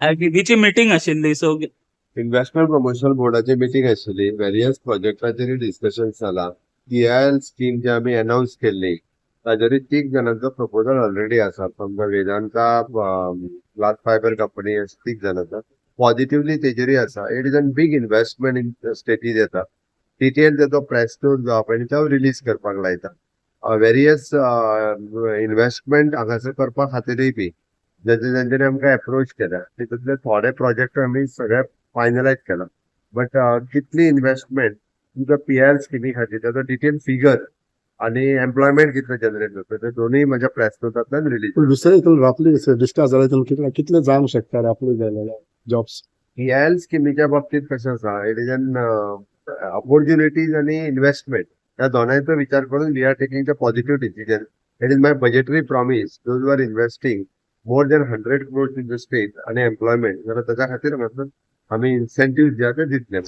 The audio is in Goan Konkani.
आयपीबीची मिटींग आशिल्ली, सो इन्व्हेस्टमेंट प्रमोशन बोर्डाची मिटींग आशिल्ली. वेरियस प्रोजेक्टाचेर डिस्कशन जाला. पीआयएल स्कीम जी आमी अनावन्स केल्ली, ताजेर तीग जाणांचो प्रपोजल ऑलरेडी आसा from the Vedanta glass fibre company. तीग जाणांचो पॉझिटिव्हली तेजेरय आसा. It is an big investment in स्टेटीन येता. डिटेल तेजो प्रेस नोट जावप आनी तो रिलीज करपाक लायता. वेरियस इन्व्हेस्टमेंट हांगासर करपा खातीरय बी जेजे तेंच्यांनी आमकां एप्रोच केल्या, तितूंतले थोडे प्रोजेक्ट आमी सगळे फायनलायज केला, बट कितली इन्व्हेस्टमेंट तुमच्या पीआयएल स्किमी खातीर, ताचो डिटेल फिगर आणि एम्प्लॉयमेंट कितलें जनरेट जाता, ते दोनूय म्हज्या प्रेस नोटांतल्यान रिलीज. पूण दुसरे हितून रफली डिस्कस जाल्यार हितून कितले कितले जावंक शकता रफली जाल्यार जॉब्स? पीआयएल स्किमीच्या बाबतीत कशें आसा, it is an opportunities आनी इन्व्हेस्टमेंट ह्या दोनांयचो विचार करून we are taking the positive decision. It is my budgetary promise, those are investing more than 100 crores in the state आणि एम्प्लॉयमेंट, जाल्यार ताच्या खातीर हांगासर आमी इन्सेंटीव जे आसा ते दितले.